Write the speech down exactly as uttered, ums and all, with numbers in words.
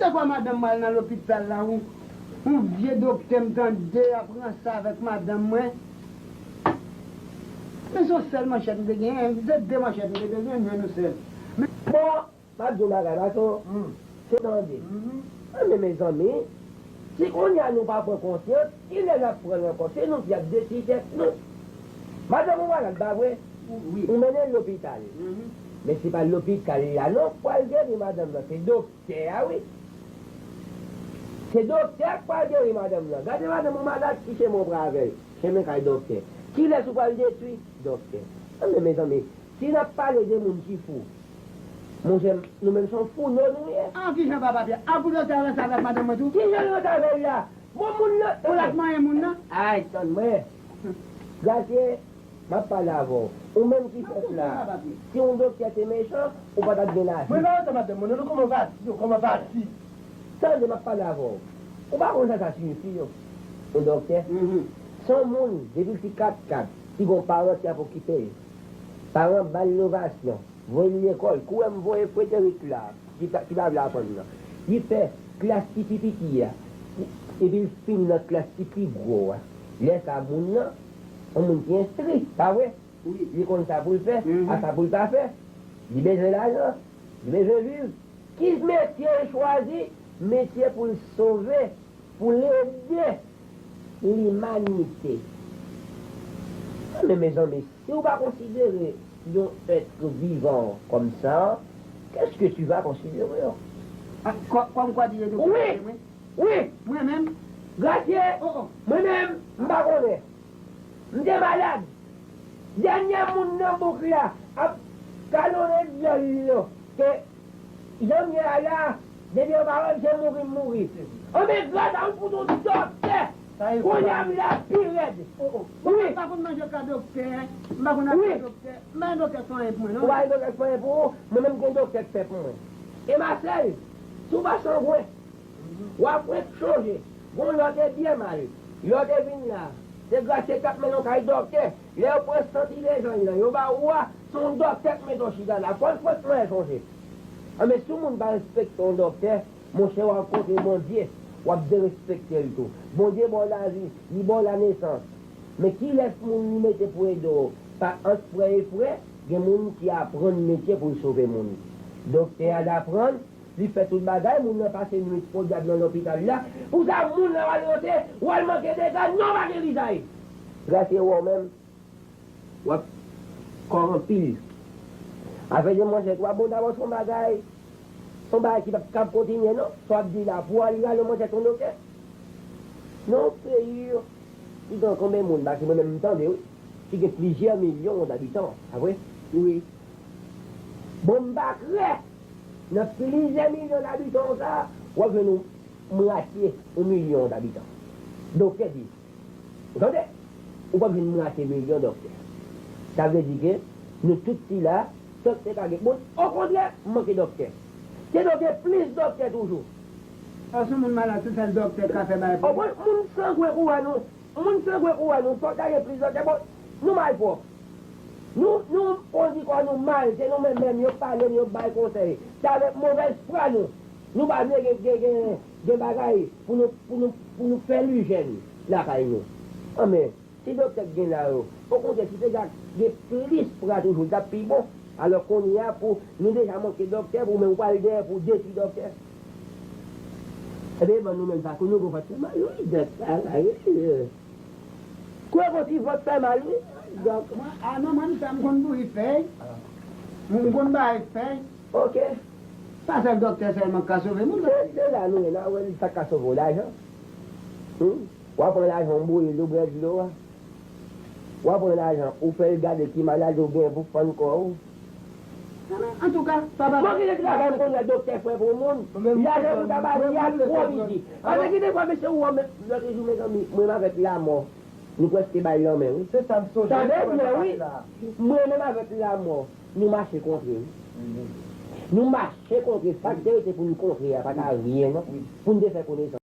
Dekwa madanm m al nan lopital la, yon, yon vye doktè m tande ap ranse avèk madanm mwen. Men se yon sèl manchèt m te genyen, se de manchèt m te bezwen, m jwenn yon sèl. Men, bon, m ap di yon bagay, paske se tande. Anben, mezanmi, si kounye a nou pa pran konsyans, kilè n ap pran l ankò? Se nou ki ap detwi tèt nou. Madanm ou malad, pa vre? Ou mennen l lopital. Men se pa lopital la non k pral geri madanm nan, se doktè a, wi. Se doktè k pral geri madanm nan. Gade madanm ou malad, ki chemen w pran avè l? Chemen kay doktè. Kilès ou pral detwi? Doktè. Anben, mezanmi, si n ap pale de moun ki fou, monchè, nou menm se yon fou nou, nou ye. An kijan papa Pyè? An pou doktè a ranse avèk madanm mwen tou? Kijan l ranse avè l la? Bon, moun nan. Ou la k manyen moun nan? Ay, tann mwen. Gratye, m ap pale avè w. Ou menm ki fè sila. Si yon doktè te mechan, ou pa t ap gen lavi. Mwen pa ranse madanm mwen, non, non, kòman va di, kòman va di. Tande, m ap pale avè w. Ou pa konn sa sa siyifi, non. Yon doktè. Se yon moun, depi l ti kat kat, ki gen yon paran ki ap okipe l. Paran ba l inovasyon. Voye l lekòl. Kou wè m voye Frederick la, ki pa, ki pa vle aprann nan. Li fè klas ki pi piti a. Epi l fin nan klas ki pi gwo a. Lè sa a, moun nan, yon moun ki enstwi, pa vre? Li konn sa pou l fè, ak sa pou l pa fè. Li bezwen lajan, li bezwen viv. Ki metye l chwazi? Metye pou l sove, pou l ede limanite. Men, mezanmi, si w pa konsidere yon èt vivan kòm sa, qu'est-ce que tu vas considérer? Ah, kò-, kòm kwa di yo wi, wi. Mwen menm? Gratye, oh, oh, mwen menm, m pa konnen. M te malad. Dènye moun nan bouk la ap kalonnen dyòl yo. Ke jan m ye a la, depi yo pa wè m, se mouri m mouri. Anben, gras a yon fouti doktè, kounye a m la pi rèd. Oh, oh. Bon, wi, m pa konn manje ka doktè, m pa konn afè doktè, m pa gen doktè k fè anyen pou mwen, non. Ou pa gen doktè k fè anyen pou ou, mwen menm gen doktè k fè pou mwen. E Masèl, si w pa sangwen, w ap ret chonje, gon lè w te byen mal, lè w te vin la, se gras se t ap mennen w kay doktè. Lè yo pran san ti lejann nan, yo ba ou a, se yon doktè k mete w chita la. Fò l fò l fè chonje. Anben, si yon moun pa respekte yon doktè, monchè, w ap kontre Bondye, w ap derespekte l tou. Bondye ba w lavi, li ba w lanesans. Men kilès moun li mete pou ede w? Pa ant frè e frè, gen moun ki aprann metye pou l sove moun. Doktè a aprann, li fè tout bagay, moun nan pase nwit podyab nan lopital la. Pou sa, moun nan w al ranse, w al manke dega, non, pa gen lizay. Gratye wè w menm, w ap kòranpi l. Afè de manchèt, w ap bon dabò, se yon bagay, se yon bagay ki p ap kab kontinye, non. Sa w ap di la, pou w al rale manchèt yon doktè? Nan yon peyi, ki gen konbyen moun, paske mwen menm m tande, wi, ki gen plizyè milyon dabitan, pa vre? Wi. Bon, m pa kwè, nan plizyè milyon dabitan sa, w ap jwenn yon mwatye yon milyon dabitan. Doktè di, ou tande? Ou p ap jwenn mwatye milyon doktè. Sa vle di ke nou tout sila, doktè pa gen. Bon, okontrè, manke doktè. Se doktè, plis doktè toujou. Paske moun malad, se sèl doktè k ka fè bagay pou li. Moun sangwen kou a nou, moun sangwen kou a nou, fòk ta gen plis doktè. Bon, nou malpwòp. Nou, nou, on di kò nou mal, se nou menm menm, yo pale n, yo bay konsèy. Se avèk movèz fwa nou. Nou pa vle gen, gen, gen, gen bagay pou nou, pou nou, pou nou fè lijèn lakay nou. Anben, si doktè k gen la yo, okontrè, si te gen plis pra toujou, l t ap pi bon. Alò, kounye a, pou nou deja manke doktè, pou menm ou pral dèyè pou detwi doktè. Ebyen, ban nou menm sa, kou nou gon fòt fè mal, wi, dèt sa, la, wi. Kwe konsi vant fè mal, wi. Donk, mwen, a non, mwen, m konn bouyi fèy. M konn bay fèy. Ok. Pa sèl doktè sèlman k ka sove moun. Se, se la nou ye, n a wè sa k ka sove w, lajan. Hmm? W a pran lajan, w bouyi l, ou bwè dlo a. W a pran lajan, ou fè l gade ki maladi w gen pou w fann kò w. Antouka, papa. Bon, ki lè travay m konn wè doktè fè pou moun? Lajan pou tabasi a twò piti. Paske ki defwa, mesye, ou wè, men, lòt jou, mezanmi, mwen avèk lamò, nou prèske bay lanmen, wi. Se sa m sonje. Tande byen, wi. Mwen menm avèk lamò, nou mache kontre, wi. Nou mache kontre. Sa k te rete pou nou kontre a, pa t aryen, non. Pou n te fè konesans.